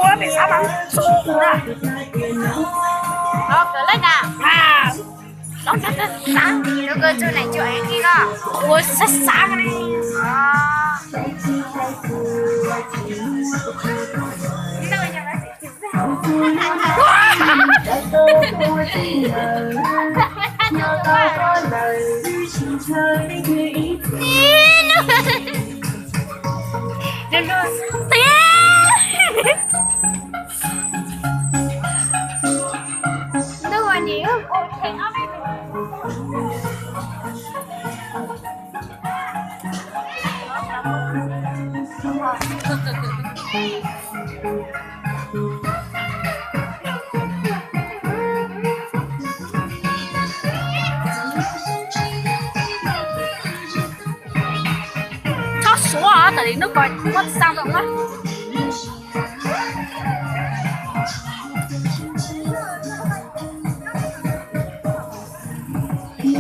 Ua pem xav mas txog kuv na. Los kawm lawm na. Lub koj tsuj neeg tsuj ev kis koj ua xav xav li. Txhob suav os, tam li hnub ko muab xaa rau na.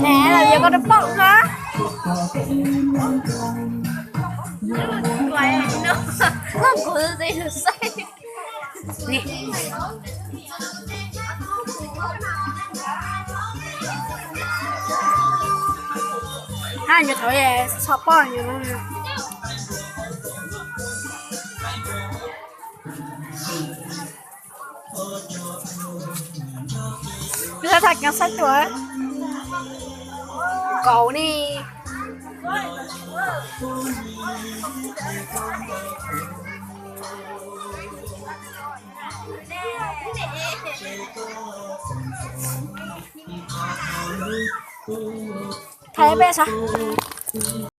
Nè, los yog koj rau paum na. Koj kuv tus saib. Hab nyuag thaum txhom poj nyuag no. Kuv thaj keev saib tuaj. Kaum ne. Thaij peb saib.